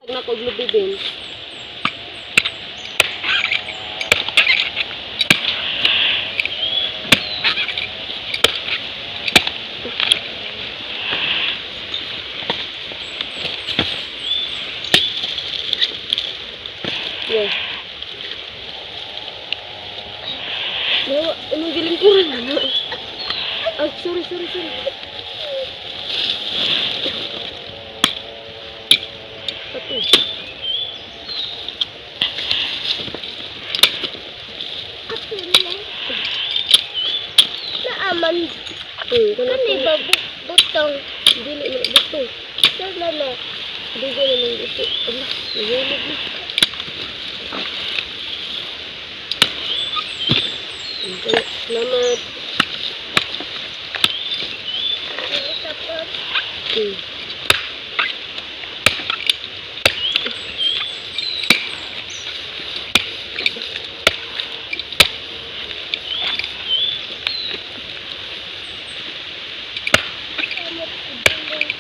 Na kog lubi din. Yeah. Nawa, anong gilingkuran na na? Ay, sorry, sorry, sorry. Pati. Ato na. Naaman. Kana Kani to. ba butong? Dili na buto. Sana na. Dili na nang buto. Ala, nahulog na. Kana, salamat. Dili tapos. Kamot ibulong.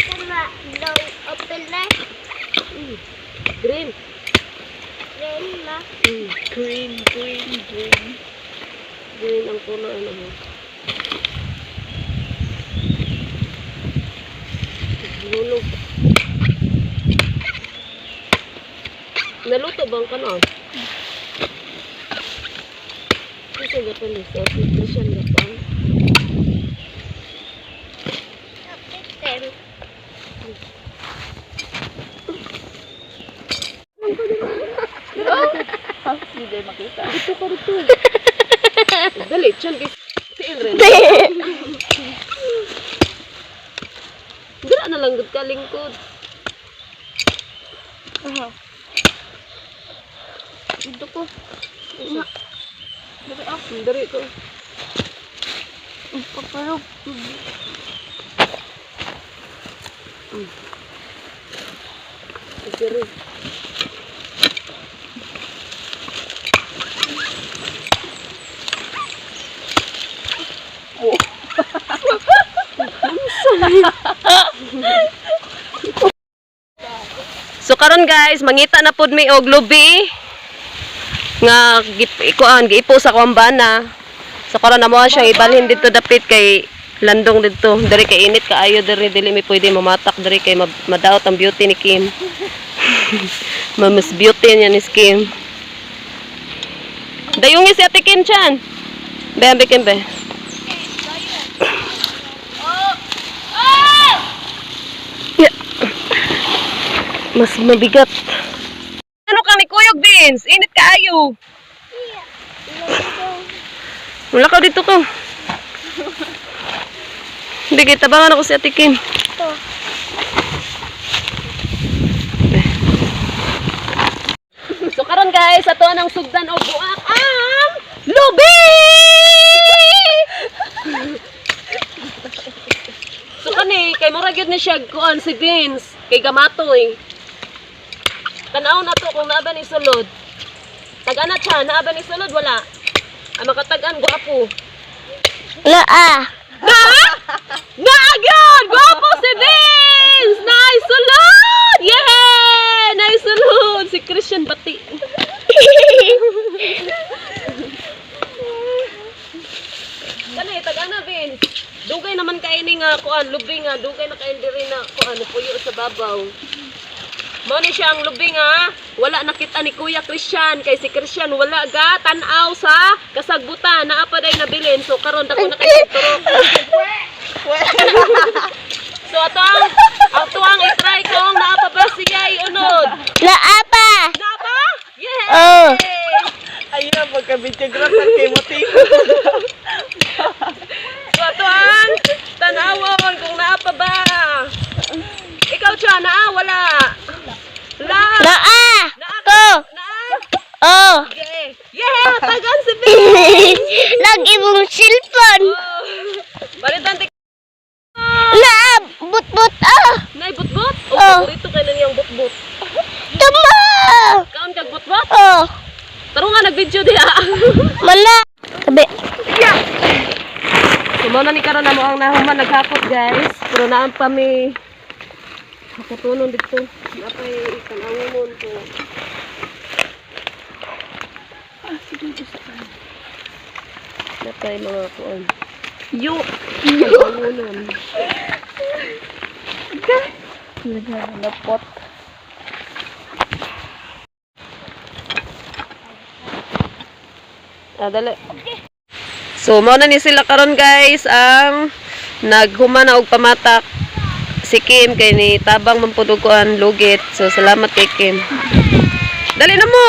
Tama, daw open na. Green. Green na. Green, green, green. Green ang color ano mo. Hulog. Naluto bang kano? Kasi gapon ni sa Christian gapon. Kapitem. Hindi makita. Dito ka dito. Dali, chan kay tiil rin. Dira na lang gud ka lingkod. Aha. Dito ko. Diri ah, diri ko. Papalog. Diri. Oh. So karon guys, mangita na pud mi og lubi nga ikuan giipo sa kuambana. So karon amo siyang ibalhin dito dapit kay landong didto. Diri kay init kaayo diri, dili mi pwede mamatak diri kay madaot ang beauty ni Kim. Mamas beauty niya ni Kim. Dayungi si Ate Kim chan. Be, ambi Kim be. Yeah. Mas mabigat. Ano kami kuyog, Vince? Init kaayo. Wala ka dito ko. Hindi, kita tabangan ako si Ate Kim. Ito. So karon guys, ato ang sugdan og buak ang lubi. So kani kay mura gyud ni siya kuan si Vince kay gamatoy. Tan-aw na to kung naa ba ni sulod. Tag-ana siya, naa ba ni sulod wala. Ang makatag-an gwapo. Naa. Na? Naa gyud! Gwapo si Vince! Nice sulod! Yeah! Nice sulod! Si Christian Bati. Kani tag-ana Vince. Dugay naman kay ni nga kuan lubi nga dugay na kay diri na kuan puyo sa babaw. Mao ni siya ang lubi nga wala nakita ni Kuya Christian kay si Christian wala ga tan-aw sa kasagbutan naa pa day nabilin, so karon dako na kay turok. So ato ang i-try kung naa pa ba siya iunod. Naa pa. Naa pa? Yeah. Oh. Ayun ang pagka-videographer kay Motivo. So ato ang tanawon kung naa pa ba. Ikaw siya, naa wala. La. Naa. Naa. Ko. Naa. Oh. Yeah, tagaan si Ben. Lagi mong cellphone. Balitan ti Naa, but-but ah. Nay butbot. Oh, Oh. paborito kay na niyang butbot. Tama. Kaon kag butbot? Oh, Taro nga nag-video diha. mana. Tabi. So mao na ni karon na mo ang nahuman naghakot, guys. Pero naan pa mi hakotonon dito. Napay tanawon ko. Napay mga kuan. Yo! Tanawunon. Napot. Ah, dali. So mao na ni sila karon, guys, ang naghuman na og pamatak si Kim kay ni tabang man pud og kuan lugit. So salamat kay Kim. Dali na mo.